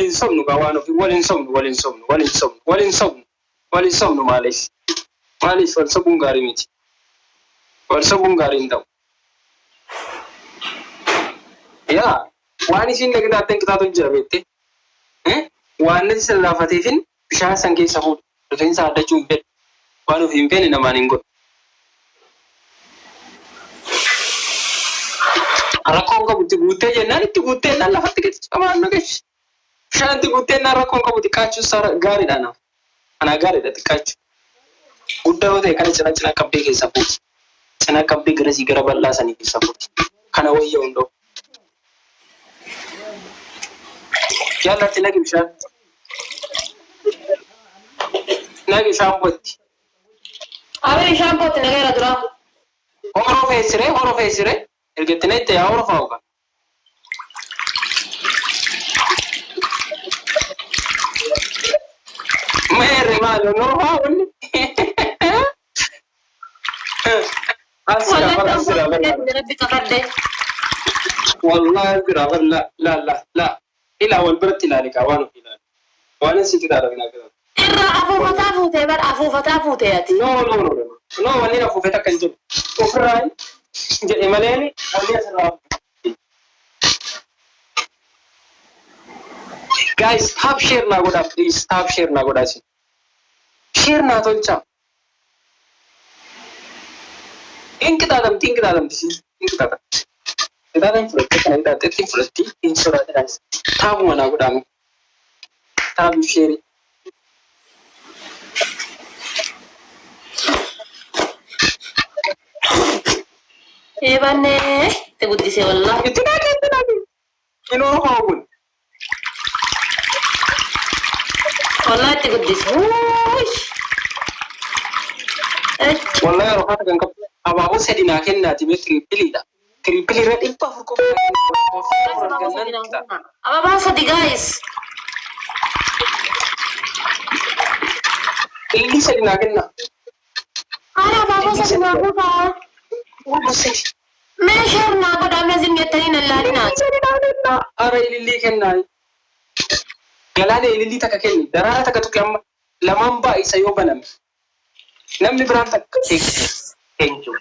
Waliin sobnu gaa waan ofii waliin sobnu waliin sobnu waliin sobnu waliin sobnu waliin sobnu maaliif maaliif wal sobuun gaarii miti. Wal sobuun gaarii hin ta'u. Yaa waan isiin na qixaaxxeen qixaaxu jira beektee. Waan natti sallaafateefin bishaan san keessa fuudha. Rifeensa haaddachuu hin fedhu. Waan ofii hin feene namaan hin godhu. Rakkoon qabu itti guuttee jennaan itti guuttee jennaan lafatti gadi cabaan na gashi. Bishaan itti guuttee jennaan rakkoon qabu xiqqaachuun isaa gaariidha anaaf. Anaa gaariidha xiqqaachuu. Guddaa yoo ta'e kana cina cina qabdee keessa fuuti. Cina qabdee garasii gara bal'aa sanii keessa fuuti. Kana wayya hundoo. Yalla itti naqi bishaan. Naqi shaampootti. Abiri shaampootti naqeera dura. Horoo feesiree horoo feesiree erga itti naqxe yaa horoo faa'u ka. Meerre maali horoo faa'u inni. Asira Wallahi bar asira shaampootti bar. naqeera rabbi kakadde. Wallahi asira bar la la la la. Ilaa wal biratti ilaali kaa waan ofii ilaali. Waan hin si qixaadha minaa qixaadha. Irraa afuufataa fuutee bar afuufataa fuutee ati. No no no no. No wanni na fuufee takka hin jiru. Ofirraa jedhe malee wanni asirraa. Guys, tap share naa godhaa please. Tap share naa godhaa isin. Share naa tolchaa. Hin qixaaxamti hin qixaaxamti isin. Hin qixaaxamti. Qixaaxa hin fudhatti kana qixaaxetti hin fudhatti hin sodaatinaa isin. Taapuma naa godhaa mee. Tap share. Eebannee itti guddise wallahi. Itti naqi itti naqi. Inoo hoo kun. Wallahi itti guddise. Wuuy. Ech. Wallahi Arafata kan qabu abaaboo sadi naa kennaati mee tiriippiliidha. Tiriippilii irra 400 qofa naa kenna. Afur argannaan qixa. Ababaa sadi guys. Ilillii sadi naa kenna. Haala abaaboo sadi naa guutaa. Abaaboo sadi. Mee share naa godhaa mee zim jettanii nan laalinaa. Ilillii sadi naa kenna. Ara ilillii kennaa. Galaana ilillii takka kenni. Daraara takka tuqi amma lamaan baay'isa yoo baname. Namni biraan takka. Thank you.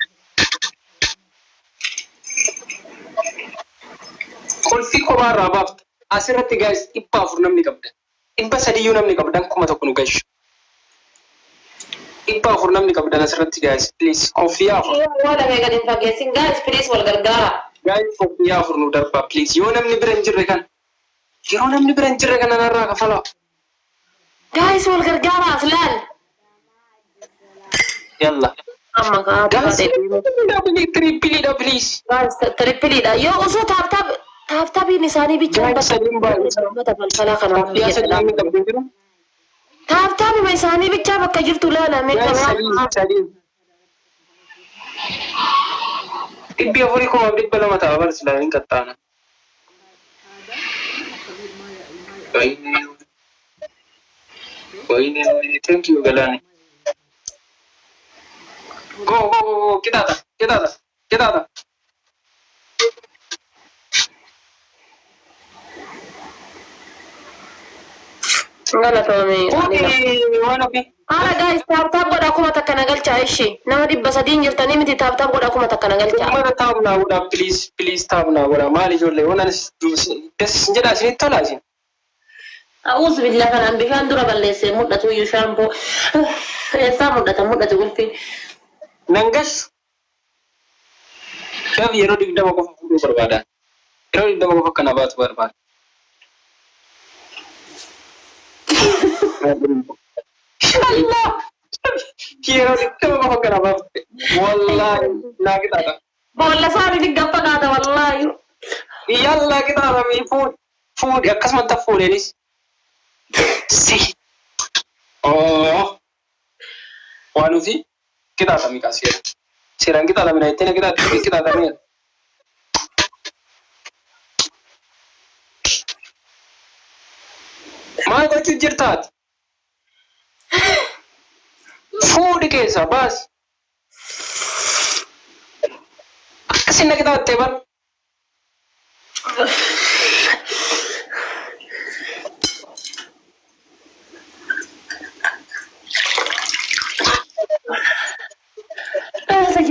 Qulfii kophaa irraa baafta. Asirratti guys 400 namni qabda. 300yyuu namni qabdan 1000 nu gashu. 400 namni qabdan asirratti guys please koffiyaa afur. Waa lamee gadi hin fageessin guys please wal gargaara. Guys koffiyaa afur nu darbaa please yoo namni bira hin jirre kana. Yeroo namni bira hin jirre kana narraa kafalaa. Guys wal gargaara as laal. Yalla. Amma kaa Guys trippiliidha please. Guys trippiliidha. Yoo osoo tap tap tap tapiin isaanii bichaan Guys sadiin baay'isa. Uummata falfalaa kana Koffiyaa sadi namni qabdu hin jiru. Tap tapuma isaanii bichaa bakka jirtu ilaalame. Guys sadiin sadiin. 400 2,200 ta'a bar silaa hin qaxxaana. Wayne wayne wayne thank you Galaane. Go go go go qixaaxa qixaaxa qixaaxa. Galatoomii. Fuudhi waan ofii. Haala guys tap tap godhaa 1000 na galchaa ishee. Nama 300 jirtanii miti tap tap godhaa 1000 na galchaa. Uummata tap naa godhaa please please tap naa godhaa maal ijoollee waan anis das isin jedhaa isinitti tolaa isin. A'uuzu billah kanaan bishaan dura balleessee mul'atu iyyuu shaampoo eessaa mul'ata mul'atu qulfiin. Nan gashu. Daf yeroo 20 qofa fuudhuu barbaada. Yeroo 20 qofa akka na baatu barbaada. Shallaa! Yeroo 20 qofa akka na baatu. Wallaahi naa qixaaxa. Boolla isaanii gaffa kaata wallaahi. Yallaa qixaaxa mii fuudhi. Fuudhi akkasumatti fuudheenis. Si. Oh. Waan ofii qixaaxami kaa seera. Seeraan qixaaxami na jettee na qixaaxxee qixaaxameera. Maal gochuu jirta ati? Fuudhi keessaa baasi. Akkasin na qixaaxxee bar.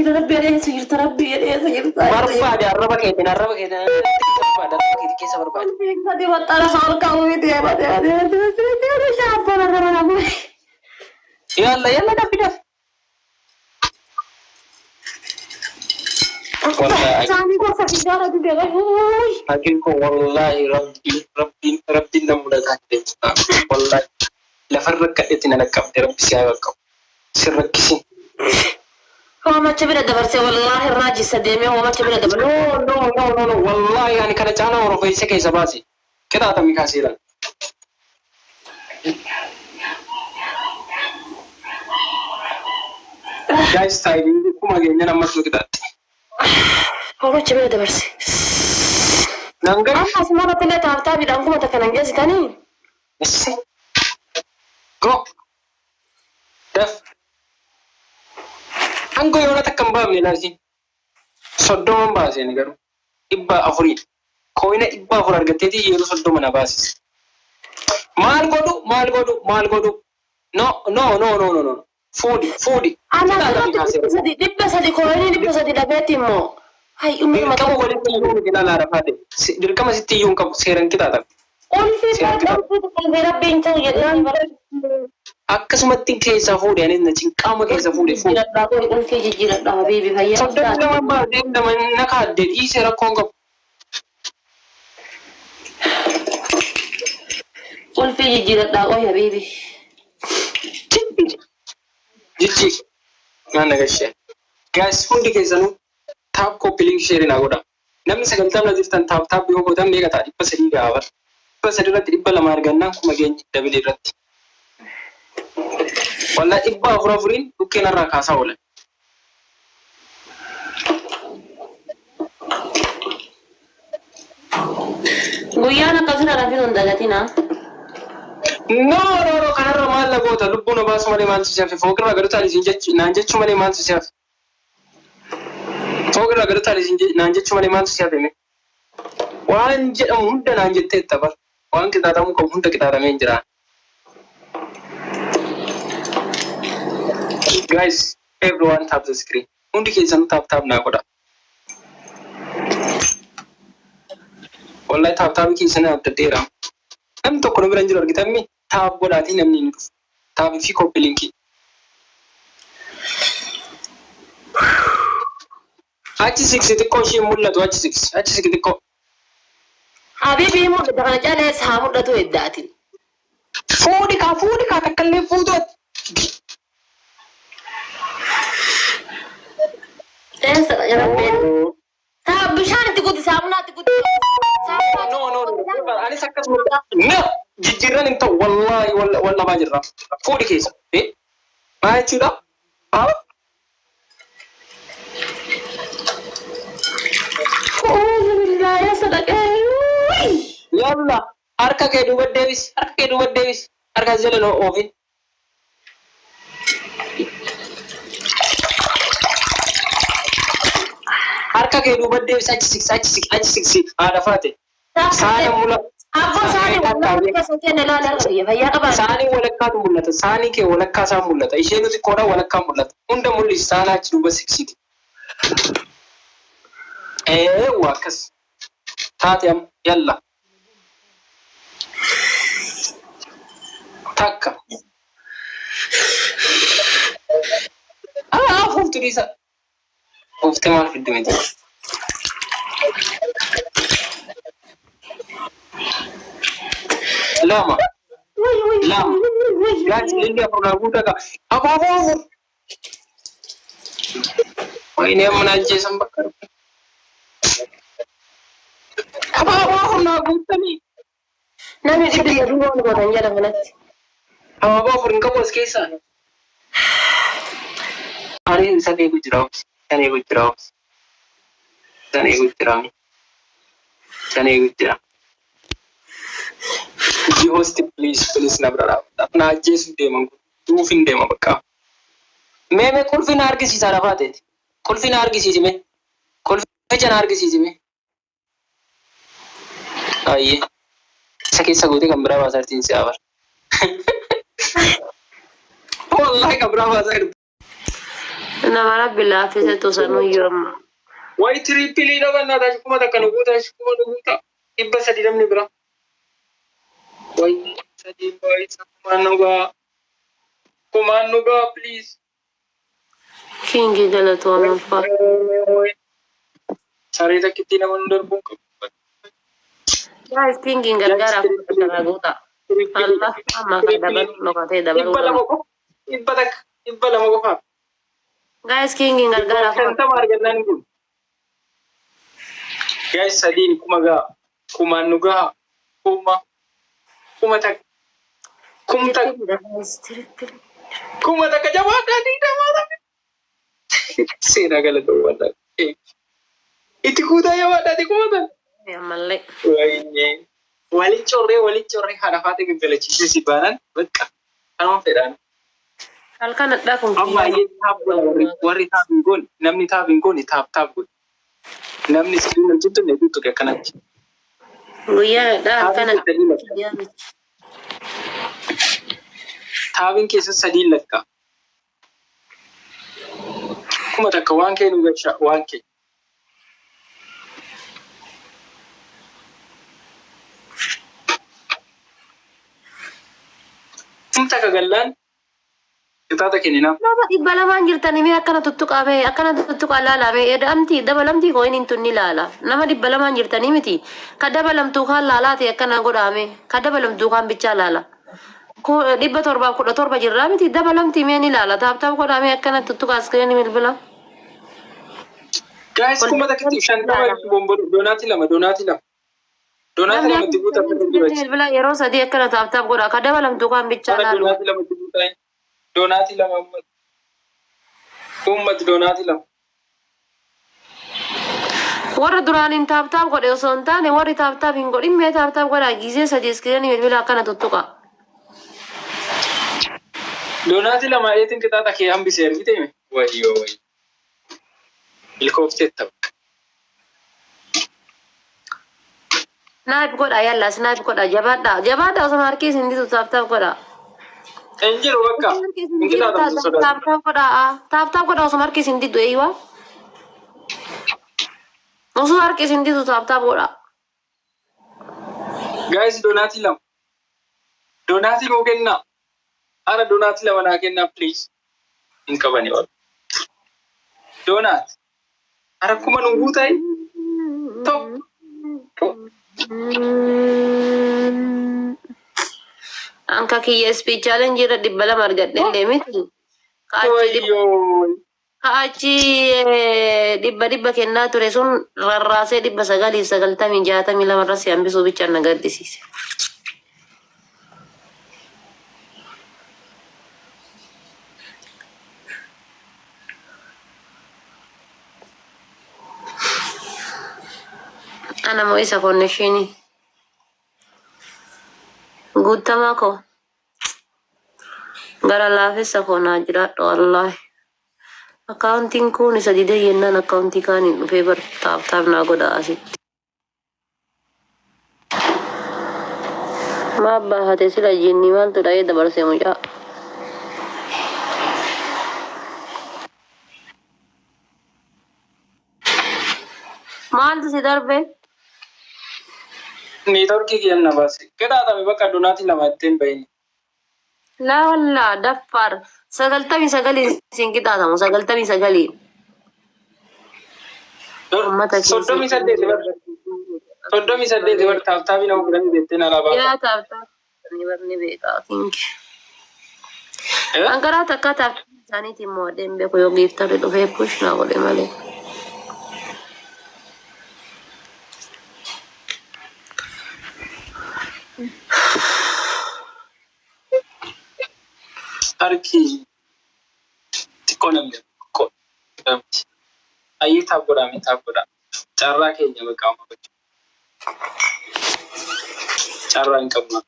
jira rabbi eessa jirta rabbi eessa jirta. Barbaade arraba keetiin arraba keetiin barbaade arraba keetiin keessa barbaade. Sadi waxxara harka uwwiti shaampoon arraba namu. Yalla yalla dafi dafi. Wallahi. Saanii gosa fiigaara dubee Hakin kun wallahi rabbiin rabbiin rabbiin na mul'ataa jira. Wallahi lafarra kadhetti na dhaqqabde rabbi si haa qaqqabu. Si rakkisin. Hoomacha bira dabarsee wallaahi irraa jissa deemee hoomacha bira dabarsee. No no no no no wallahi ani kana caalaa orofeessa keessa baasi. Qixaatamii kaaseera. Guys taayilii kuma keenya namatti nu qixaatti. Hoomacha bira dabarse. Nan gara. Amma asuma irratti illee taaptaabiidhaan kuma takka nan geessitanii. Issi. Go. Daf. Hanga yoona takka hin baafne laasi. 30 baaseen garuu. 400. Coina 400 argatteeti yeroo 30 na baasise. Maal godhu maal godhu maal godhu. No no no no no no. Fuudhi fuudhi. Ana asirratti 300 coinii 300 dhabeetti immoo. Hay umma Dirqama walitti iyyuu miti ilaalaa rafaate. Dirqama sitti iyyuu hin qabu seeran qixaaxame. Ulfi ulfi rabbiin ta'u jedhee bara. Akkasumatti keessaa fuudhe anis na cinqaama keessa fuudhe fuudhe. Jijjiiradhaa kun ulfii jijjiiradhaa habiibi fayyaa. 32 baasee nama na kaadde dhiisee rakkoon qabu. Ulfii jijjiiradhaa qoy habiibi. Jijjiir. Naan nagashee. Guys hundi keessanuu tap copy link share naa godha. Namni 90 jirtan tap tap yoo gootan meeqa ta'a 300 gahaa bara. 300 irratti 200 argannaan kuma geenye double irratti. Wallaa 400 afuriin dhukkeen irraa kaasaa oolan. Guyyaan akkasirra rafin hin dagatinaa. No no no kanarra maal na goota lubbuu na baasu malee maaltu si hafe fooqirraa gadi taali siin jechuu naan jechuu malee maaltu si hafe. Fooqirraa gadi taali siin naan jechuu malee maaltu si hafe mee. Waan jedhamu hunda naan jetteetta bar. Waan qixaaxamuu qabu hunda qixaaxamee hin jira. Guys, everyone tap the screen. Hundi keessanuu tap tap naa godha. Wallahi tap tapii keessan adda Namni tokko nu bira hin jiru argitammi tap godhaatii namni hin dhufu. Tapii fi copy linkii. Achi siksi xiqqoo ishee mul'atu achi siksi achi siksi xiqqoo. Habiibi mul'ata kana calees haa mul'atu eddaatiin. Fuudhi kaa takka illee fuutu ati. Eessa rabbiin. Saa bishaan itti guuti saamunaa itti guuti. No no no anis akkasuma no jijjiirran hin ta'u wallahi wal dhabaa jirra. Fuudhi keessa. Maal jechuudha? Haa? Uuzubillah eessa dhaqee. Yalla harka kee duuba deebisi harka kee duuba deebisi harka jala oofin. Harka kee duuba deebisi achi siksi achi siksi achi siksi haadha faate. Saana mula. Abbaa saanii wallahi keessa kenna ilaala fayyaa qabaa. Saanii walakkaatu mul'ata. Saanii kee walakkaa isaa mul'ata. Isheen xiqqoodha walakkaa mul'ata. Hunda mul'isi saana achi duuba siksiti. Eewwa akkas. Taate amma yalla. Takka. Aa fuuftu dhiisa. Fuuftee maal fidde miti. Lama. Lama. Guys, ilmi afur naa guutaa qaba. Abaaboo afur. Wayne amma na ajjeesan bakka. Abaaboo afur naa guutanii. Namni 300 waan gootan jedha kanatti. Abaaboo afur hin qabu as keessaa. Ani isaan eegu jira. Isaan eegu jira. Isaan eegu jira. Isaan eegu jira. The host please please na bira dhaabata. Na ajjeesuuf deeman kun. Duuf hin deema bakka. Mee mee qulfi na argisiisa lafaa ta'eeti. Qulfi na argisiisi mee. Qulficha na argisiisi mee. Ayyee. Isa keessa gootee kan biraa baasaa jirtiin si abar. Wallahi kan biraa baasaa jirti. Nama rabbi laaffisetu sanuyyuu amma. Wayi tiriippilii dhabannaa taasisu 1000 nu guutaa kuma nu guutaa 300 namni bira. Wayi sadii wayi kumaan nu gaa kumaan nu gaa please. Kingi galatooma fa. Saree takkittii nama nu darbuun qabu. Guys, kingiin gargaara 1000 guutaa. Allah amma kan dabalu dhokatee dabaluu Dhibba lama qaba. qofa 100 200 qofaaf. Guys, kingiin gargaara 10,000. 50 argannaan kun. Guys sadiin kuma gaa kumaan nu gaa kuma 1000 1000 Guys, triple. 1000 jabaadhaa digdamaa seenaa galatoomwadhaa. Itti kuutaa jabaadhaa 1000. Ammallee. Wayne waliin corree haadha faatee gaggalachiisee si baanaan bakka kanuma fedhaan. Halkan hadhaa kun Amma ayyee taap godha warri taap hin goone namni taap hin goone taap taap godhe. Namni iskiriin hin tuttuqne tuttuqe akkanatti. Guyyaa hadhaa halkan Taabiin sadii lakka. Taabiin keessa sadii lakka. 1000 waan kee nu galcha waan kee. 1000 gallaan qixaaxa kenninaaf. Nama 200n jirtanii mee akkana tuttuqaa mee akkana tuttuqaa laalaa mee eda'amtii dabalamtii koo inni tun ni laala. Nama 200n jirtanii miti. Ka dabalamtuu kaan laalaa ta'e akkana godhaa mee ka dabalamtuu kaan bichaa laala. 717 jirraa miti dabalamtii mee ni laala tap tap godhaa mee akkana tuttuqaa iskiriinii bilbila. Guys 1000 50 bombo doonaatii lama doonaatii lama. Doonaatii Namni lama itti guutaa akka akka jiru achi. bilbila yeroo sadii akkana tap tap godhaa ka dabalamtuu kaan bichaa Ara laalu. doonaatii lama itti guutaa. Doonaatii lama uummati. Uummati doonaatii lama. Warra duraaniin tap tap godhe osoo hin taane warri tap tap hin godhin mee tap tap godhaa gizee sadii iskiriinii bilbila akkana tuttuqa. Doonaatii lama eetiin qixaaxa kee hambisee argite hime. Wayyoo wayyoo. Milkoofteetta. Snipe godha yalla snipe godha jabaadha jabaadha osoo harki isin didu tap tap godha. Hin jiru bakka. Osoo harki isin Hin didu qixaaxamtu tap sodaatu. tap godha tap tap godha osoo harki isin didu eeywa. Osoo harki isin didu tap tap godha. Guys doonaatii lama. Doonaatii nuu kennaa. Ara doonaatii lama naa kennaa please. Hin qabani wal. Doonaat. Ara kuma nu guutaa tokko. Anka kiyya speech challenge irra 200 argadhe illee miti. Ka'achi dhibba Wayyoo. ka'achi dhibba dhibba kennaa ture sun rarraasee 990 62 irra si hambisuu bichaan na gaddisiise. Ana moo isa connection guutamaa koo gara laafessa koo naa jiraadhu wallaahi. Akkaawuntiin kun isa didee yennaan akkaawuntii kaaniin dhufee bar tap tap naa godha asitti. Maa baahate sila jinni maaltu dha'ee dabarse mucaa. Maaltu si darbe? Neetworkii kiyyan na baase. Qixaaxame bakka doonaatii lama ittiin bahini. Laa wallaa daffaar 99 siin qixaatamu 99. Uummata keessa. 38 bar. 38 bar tap tapii nama kudhanii jettee na laabaa. Yaa tap tap ni barni beekaa kinki. Ankaraa takka tap isaaniitiin mo'adhee hin beeku yoo giiftarri dhufee push naa godhe malee. Harki xiqqoo namni xiqqoo namti. Ayyee tap godhaa tap godhaa. Carraa keenya bakka amma gochuu. Carraa hin qabnu.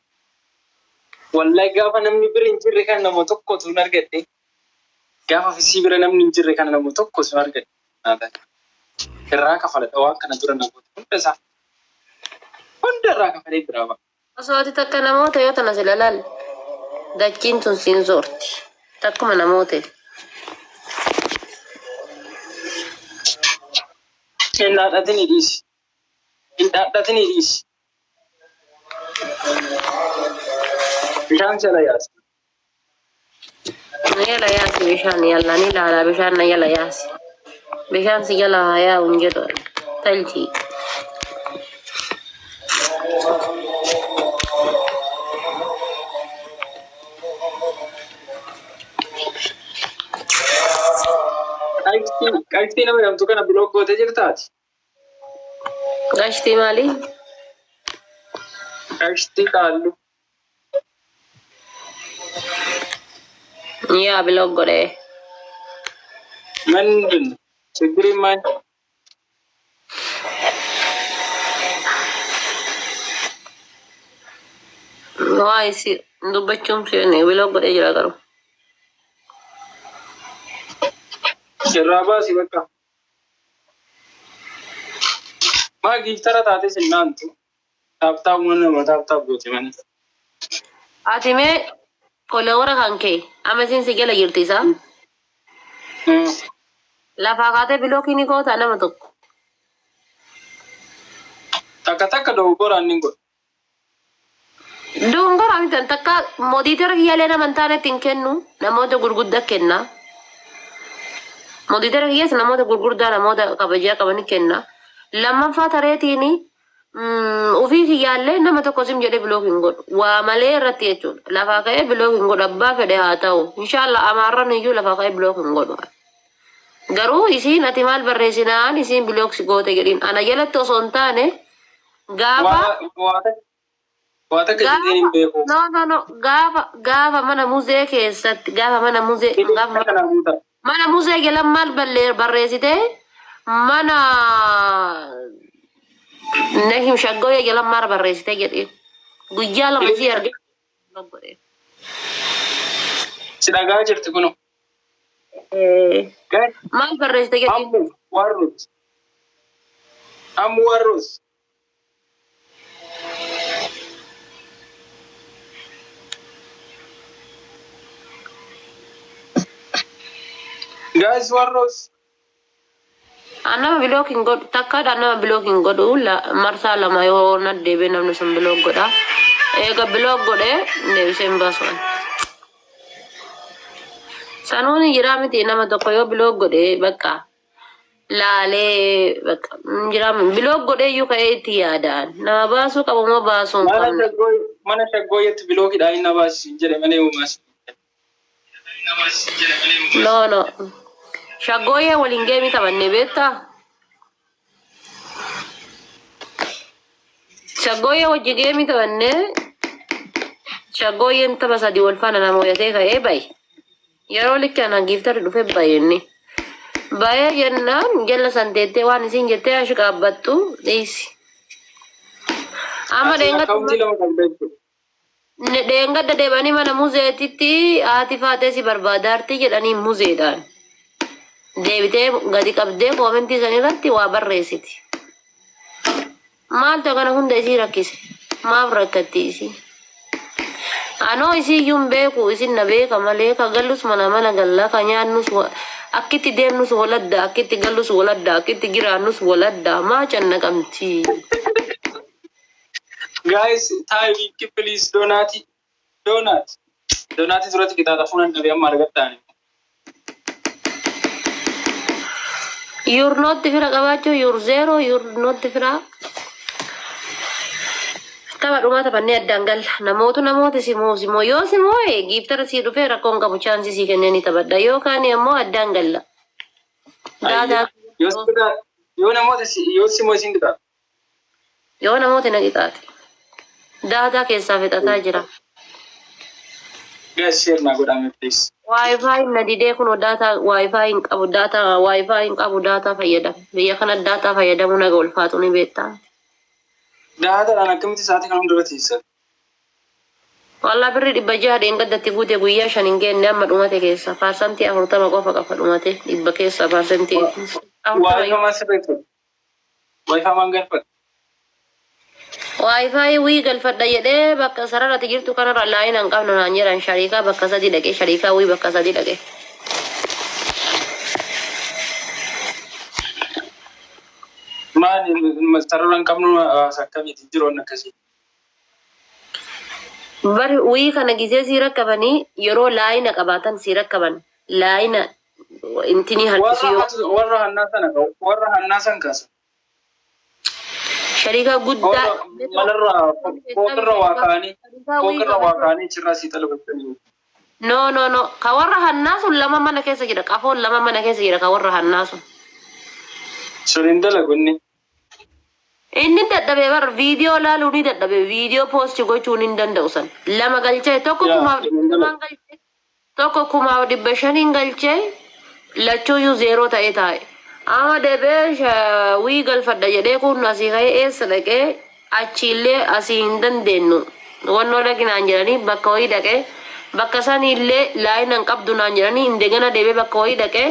Wallahi gaafa namni bira hin jirre kan nama tokko sun argadhe. Gaafa fisii bira namni hin jirre kan nama tokko sun argadhe. Irraa kafaladha waan kana dura namoota hunda isaa. Hunda irraa kafalee biraa ba'a. Osoo ati takka namoota yoo tana sila laal dachiin tun siin zoorti. Takkuma namoota. Hin dhaadhatini dhiisi. Hin dhaadhatini dhiisi. Bishaan jala yaasi. Na jala yaasi bishaan yalla ni laala bishaan na jala yaasi. Bishaan si jala haa yaa'u hin jedhu. Talchi. Qashtii nama jedhamtu kana block gootee jirtaati. Qashtii maali? Qashtii qaallu. Yaa block godhee. ምንድን ነው ችግር የማይ Waa isi dubbachuun seene block godhee jira garuu. Irraa baasi bakka. Maa giiftara taate sinnaantu tap tap nama tap tap goote malee. Ati mee follower kan kee amma isin si jala jirti isaa? Lafaa kaatee block ni goota nama tokko. Takka takka dogoggoraan ni godha. Dogongora miti takka moderator kiyyaalee nama hin taanetti hin kennu namoota gurguddaa kenna. Moderator kiyyaas namoota gurguddaa namoota kabajaa qaban kenna. Lammaffaa tareetiin ofii kiyyaallee nama tokko sim jedhee block hin godhu. Waa malee irratti jechuudha. Lafaa ka'ee block hin godhu abbaa fedhe haa ta'u. Inshaallah amaarran iyyuu lafaa ka'ee block hin godhu. Garuu isiin ati maal barreessinaan isiin block si goote jedhiin ana jalatti osoo hin taane gaafa Waa takka jedheen hin beeku. No, no, no, gaafa mana muzee keessatti gaafa mana muzee gaafa Kana guuta. mana muzee jala maal barreessite mana nahim shaggooyee jala maal barreessite jedheen guyyaa lama isii arge godhe. Si dhagaa jirti kuno. Maal barreessite jedheen. Ammu warroos. Ammu warroos. Guys warroos. Nama block hin godhu takkaadha nama block hin godhu marsaa lama yoo na deebi'e namni sun block godha. Eega block godhee deebisee hin baasu. Sanuun jiraa miti nama tokko yoo block godhee bakka laalee bakka jiraa block godhee iyyuu ka'ee itti yaadaan nama baasuu qabu moo baasuu hin Mana qabne. shaggoo mana shaggooyetti blockiidhaan inni na baasi jedhe malee uumaas. No, no. Shaggooyyee waliin game taphannee beektaa? Shaggooyyee wajji game taphannee shaggooyyeen tapha sadii wal faana nama hojjetee ka'ee bahe. Yeroo likki ana giiftarri dhufee bahe inni. Bahee jennaan jala san teettee waan isiin jettee ashi qaabbattu dhiisi. Amma Akkaawuntii lama qabda jechuudha. dheengadda deebanii mana muzeetitti haati faatee si barbaadaarti jedhanii muzeedhaan. Deebitee gadi qabdee comment san irratti waa barreessiti. Maaltu kana hunda isii rakkise? Maaf rakkatti isii? Anoo isii iyyuu hin beeku isin na beeka malee ka gallus mana mana galla ka nyaannus akkitti deemnus waladda akkitti gallus waladda akkitti jiraannus waladda maa cannaqamti. Guys, time please donut donut. Donut duratti qixaaxa fuunan dhabee amma argattaani. You're not fira qabaachuu, you're zero, you're not fira. Tapha dhumaa taphannee addaan galla. Namootu namoota simoo simoo yoo simoo giiftara sii dhufee rakkoon qabu chance sii kennee ni taphadha. Yookaan ammoo addaan galla. Daadaa Yoo si qixaa- yoo namoota yoo simoo isin qixaaxa. Yoo namoota na qixaate. Daataa keessaa fixataa jira. Guys, share naa godhame please. WiFi na didee kun data WiFi hin qabu data WiFi hin qabu data fayyadama. Biyya kana data fayyadamuu naga ulfaatu ni beektaa. Daataadhaan akkamitti sa'aatii kana hunda teessa? Wallaa birri 600 dheengaddatti guute guyyaa 5 hin geenne amma dhumate keessa. 40% qofa qafa dhumate dhibba keessa 40%. WiFi maal sirreeffatu? WiFi maal galfatu? WiFi wii galfadha jedhee bakka sararratti jirtu kanarra line hin qabnu naan jedhan shariikaa bakka sadi dhaqe shariikaa wii bakka sadi dhaqe. Kaan sarara hin qabnu hawaasa akkamiiti jiru waan akkasii. Bari wii kana gisee sii rakkabanii yeroo laayina qabaatan sii rakkaban laayina intinii harkisu Warra yoo warra hannaa sana warra hannaa san kaasa. Shariika guddaa Warra manarraa fooqirra waa kaa'anii fooqirra waa kaa'anii achirraa sii xalabatanii. No, no, no, ka warra hannaa sun lama mana keessa jira, qafoon lama mana keessa jira ka warra hannaa sun. Sun hin dalagu inni. Inni dadhabee bar viidiyoo laaluu ni dadhabe, viidiyoo post gochuun hin danda'u san. Lama galchee tokko Yaa kumaaf sun dhibba hin dalagu. lamaan galchee tokko 1500n galchee lachuuyyuu zeeroo ta'ee taa'e. Amma deebi'ee wii galfadha jedhee kun asii ka'ee eessa dhaqee achiillee asii hin dandeenyu. Wannoo dhaqinaan jedhanii bakka wayii dhaqee bakka saniillee laayina hin qabdu naan jedhanii indegana deebi'ee bakka wayii dhaqee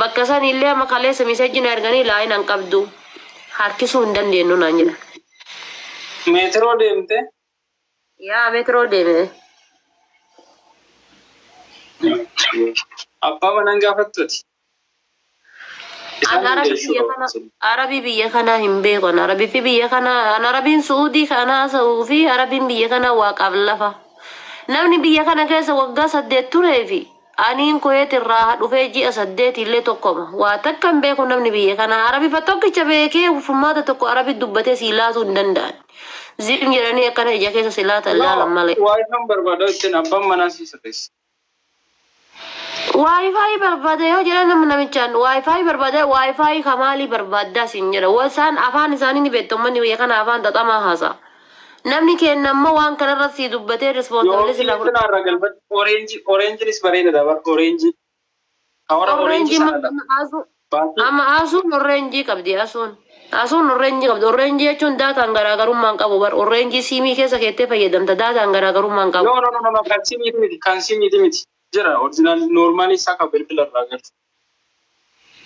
bakka saniillee amma kaleessa message na erganii laayina hin qabdu harkisuu hin dandeenyu naan jedhan. Meetiroo deemte. Yaa, meetiroo deeme. Abbaa manaan gaafattuuti. An Isaan arabii hundeessuu biyya qabu. kana arabii biyya kanaa hin beeku. An arabii fi biyya kana an arabiin Su'uudii kana haasa'uu fi arabiin biyya kana waaqaaf lafa. Namni biyya kana keessa waggaa 8 turee fi aniin Kuweet irraa dhufee ji'a 8 illee tokkoma. Waa takka hin beeku namni biyya kana. Arabifa tokkicha beekee furmaata tokko arabii dubbatee sii laatuu hin danda'an. Zim jedhanii akkana ija keessa si laatan No, laalan malee. waa isaan barbaada ittiin abbaan manaa sii sirreessa. WiFi barbaada yoo jedhan nama namichaan WiFi barbaada, WiFi kamaalii barbaaddaa siin jedha. Wasaan afaan isaanii ni beektu, uummanni biyya kana afaan xaxamaa haasa'a. Namni keenya ammoo waan kanarra sii dubbatee responsibility Yookiin sila fudhata. irraa galfadhu. Orange Orangenis bareedaadha bar Orange. Hawara Orange Orange sanadha. Asuu Baatii amma asuun Orange qabdi asuun. Asuun Orange qabdi. Orange jechuun daataan garaagarummaa hin qabu bar. Orange siimii keessa keettee fayyadamta, daataan garaagarummaa hin qabu. No, no, no, no, no, kan simiiti miti, kan simiiti miti. Jira original normal isaa kan bilbila irraa galchu.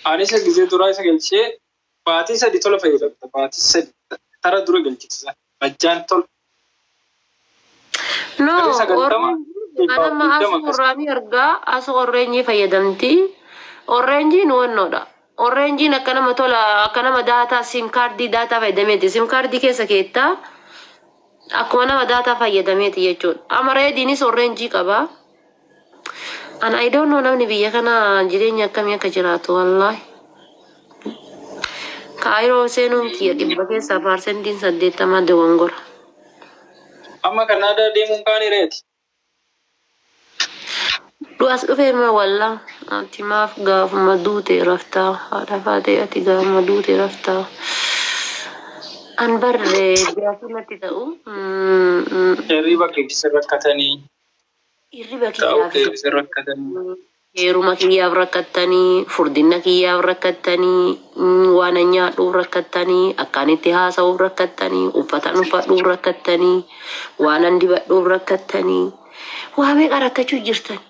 Ani isa gisee duraa isa galchee baatii 3 tola fayyadamta. Baatii 3 tara dura galchite majjaan tola. No, Birrii 90 Orange dhibbaaf anamma 20 asuu akkas. irraa ni argaa, asuu Orange fayyadamti. Orangeiin wannoodha. Orangeiin akka nama tola, akka nama data SIM card data fayyadameeti. SIM card keessa keettaa akkuma nama data fayyadameeti jechuudha. Amma reediinis Orange qaba. An I don't know namni biyya kana jireenya akkamii akka jiraatu wallaahi. Kaayiroo seenuun kiyya 80% dogongora. Amma Kanaadaa deemuun kaanii reeti. Du'as dhufee ma wallaa ati maaf gaafuma duute raftaa haadha faatee ati gaafuma duute raftaa. An barree gaafii natti ta'u. Hirriba keessa rakkatanii. Hirriba Taa'uu kiyyaaf keessa rakkatanii. Heeruma kiyyaaf rakkattanii, furdina kiyyaaf rakkattanii, waan an nyaadhuuf rakkattanii, akkaan itti haasa'uuf rakkattanii, uffata an uffadhuuf rakkattanii, waan an dibadhuuf rakkattanii, waa meeqa rakkachuu jirtan.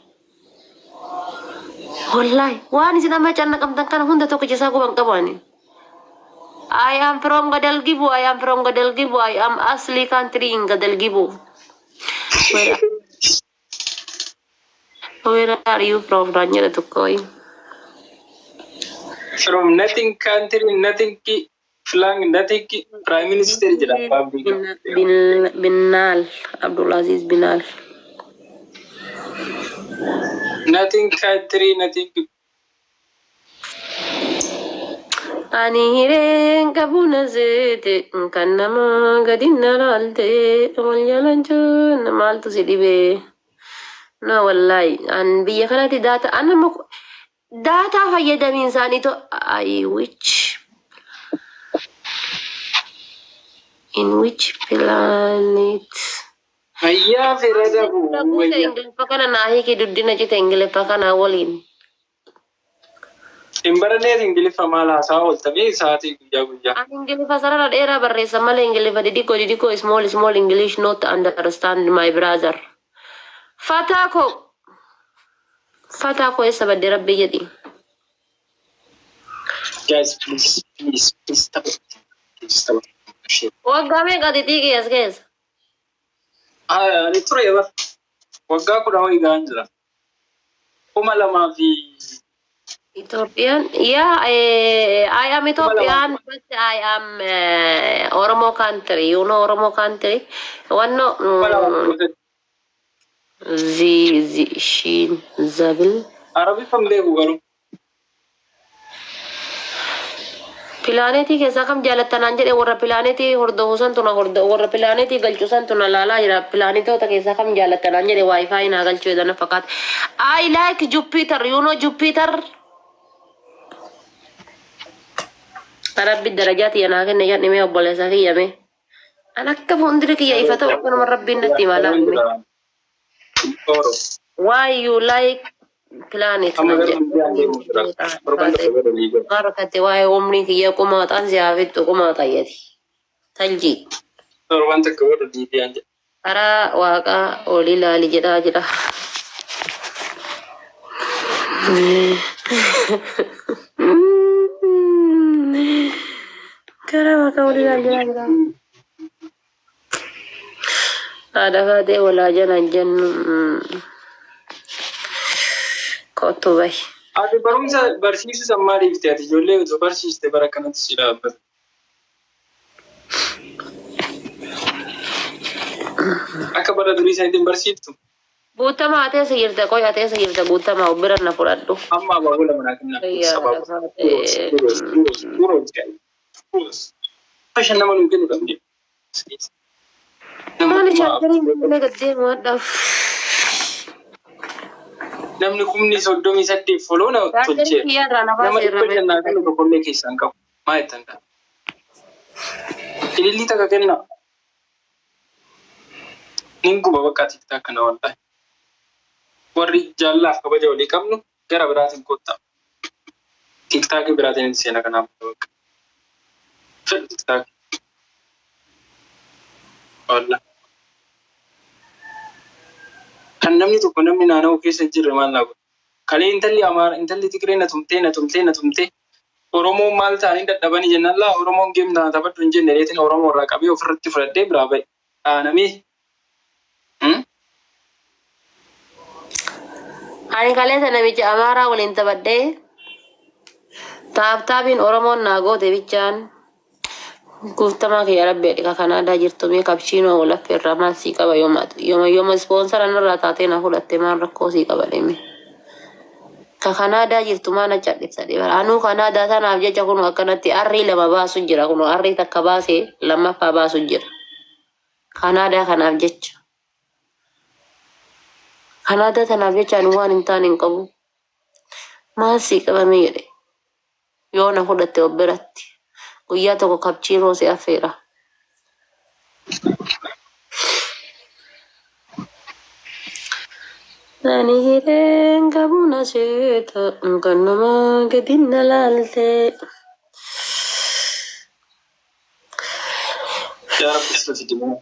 Wallaahi waan isin amma cannaqamtan kana hunda tokkicha isaa quban qabu ani. I am from Gadalgibu, I am from Gadalgibu, I am asli country in Gadalgibu. Where are you from? Naan jedha tokko wayii. From nothing country, nothing flag, nothing prime minister jedha abbaan biyya. Binaal, Abdulaziz Binaal. Nothing country, nothing. Ani hireen qabu na seete kan nama gadi na laalte wal jaalachuun maaltu si dhibee. No, wallahi an biyya kanatti data an nama data fayyadamiin isaanii to I which in which planet. Fayyaa fira dhabu Guute wayya. Ingiliffa kana naa hiiki, duddina cite Ingiliffa kana waliin. Hin baranneet Ingiliffa maal haasaa ooltamee sa'aatii guyyaa guyyaa. Ani Ingiliffa sarara dheeraa barreessa malee Ingiliffa didikkoo didikkoo small small English not understand, my brother. Fataa koo, fataa koo, eessa badde rabbi jedhi. Guys, please, please, please tapha. Please tapha. Waggaa meeqa xixiiqii as keessa? Ani ture bar. Waggaa 10 wayii gahaan jira. 2000 fi Ethiopian? Yeah, I am Ethiopian, but I am Oromo country. You know Oromo country? Wanno zi zi shin zabil. Arabiffan beeku garuu. Pilaanetii keessaa kam jaalattanaan jedhe, warra pilaanetii hordofu santu na hordo, warra pilaanetii galchu santu na laalaa jira. Pilaanetoota keessaa kam jaalattanaan jedhe, WiFi naa galchuu jedhan fakkaata. I like Jupiter. You know Jupiter? Rabbi darajaa tiyya naa kenne jedhame, obboleessa kiyya mee. An akka fuulduri kiyya ifa ta'u akkanuma Rabbiin natti hima laal mee. Oro. Why you like planet Amma naan garuu jedhe. Liibiyaan deemu jira. Torban tokko gara Liibiyaa. Barakate waa'ee umrii kiyya qumaaxaan si haa fixxu qumaaxayyati. Taljii. Torban tokko gara Liibiyaan jedha. Karaa waaqaa ol ilaali jedhaa jira. Karaa waaqaa ol ilaali jedhaa jira. Haadha faatee walaa janan jennu kottu bahi. Ati barumsa barsiisuu san maaliif ta'e? Ati ijoollee osoo barsiiste bara kanatti si dhaabbata. Akka bara durii saniitiin barsiiftu. Guutamaa ateessa jirta, qoy ateessa jirta guutamaa of bira na fudhadhu. Amma abaaboo lama naa kennaa. Ayyaa Sababa. haadha faatee. Kuros, kuros, kuros, kuros. Bashannana nuu kennu qabdi. Nama Maali kuma chaarjariin bilbilee gad deemu hadhaaf. Namni 38,000 follow na Chaarjarii tolchee. kiyya irraa na Nama baasee 500 irra naa kennu tokkollee keessaa hin qabu. Maa jettan kaa? Ilillii takka kennaa. Nin guba bakka TikTok kana wallahi. Warri jaallaaf kabaja walii qabnu gara biraatiin kottaa. TikTok biraatiin itti seena kanaaf bakka. Fedhu TikTok. Wallahi. Kan namni tokko namni naanna'u keessa hin jirre maal naa godha? Kalee intalli Amaara, intalli Tigree na tumtee, na tumtee, na tumtee, Oromoon maal ta'anii dadhabanii jennaan, laa Oromoon game naa taphadhu hin jenne reetiin Oromoo irraa qabee ofirratti fudhadhee biraa ba'e. Dhaanamee. Ani kaleessa namicha Amaaraa waliin taphadhee taaptaapiin Oromoon naa goote bichaan guuttamaa kiyya rabbi dhika Kanaadaa jirtu mee cappuccino walaffeerraa maal sii qaba, yooma yooma yooma sponsor narraa taatee na fudhatte, maal rakkoo sii qaba dhimmi. Ka Kanaadaa jirtu maa na cadhibsa dhibara. Anuu Kanaadaa tanaaf jecha kun akkanatti arrii lama baasu jira, kun arrii takka baasee lammaffaa baasu jira. Kanaadaa kanaaf jecha. Kanaadaa tanaaf jecha ani waan hin taane hin qabu. Maal sii qabame jedhe. Yoo na fudhatte of biratti. Guyyaa tokko cappuccino si affeera. Ani hireen qabu na seeta kan namaa gadi na laalte. Yaa Rabbi sirra fidi moo.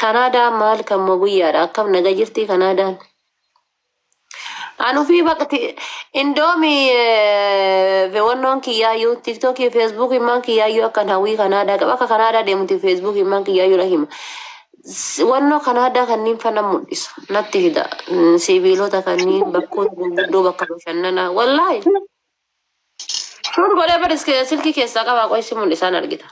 Kanaadaan maal kan moo guyyaadha, akkam naga jirti Kanaadaan? Anu fi bakti indoomi wannoon kiyyaayyuu TikTokii Facebookii maan kiyyaayyuu akkan hawwii Kanaadaa qaba, akka Kanaadaa deemuti Facebookii maan kiyyaayyuu na hima. Wannoo Kanaadaa kanneen fana mul'isa natti fida, sibiilota kanneen bakkoota gurguddoo, bakka bashannanaa, wallaahi. Sun godhee baris silkii keessaa qabaa, qoysi mul'isaan argita.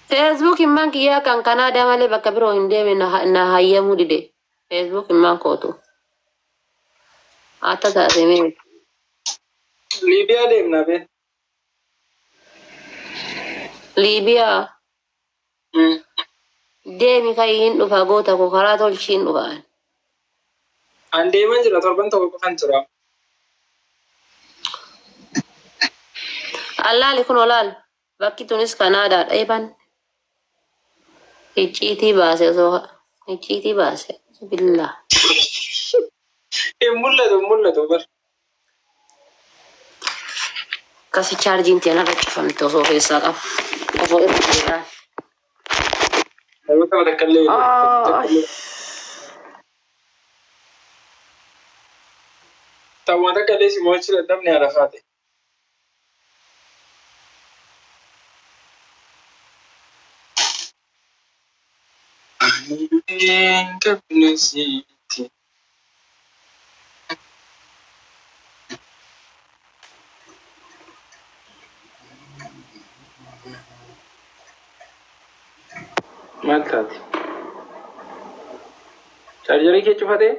Facebook immaan kiyyaa kan Kanaadaa malee bakka biroo hin deemne na hayyamuu dide. Facebook immaan kootu. Akka taate mee. Liibiyaa deemna bee. Liibiyaa deemi kai, hin dhufa goota koo, karaa tolchiin dhufa. An deeman jira, torban tokko qofan tura. Allaali kun olaal bakki tunis Kanaadaadha eeban. Icciitii baase, osoo icciitii baase billaa. Hin mul'atu, hin mul'atu bar. Akkasi chaarjiin tiyana irra cufamte osoo keessaa qaba. Osoo irra jiraa. Namoota takka illee Tapha takka illee si mo'achuu dadhabne arafaate. Hin qabne sitti. Maal taate? Chaarjarii kee cufatee?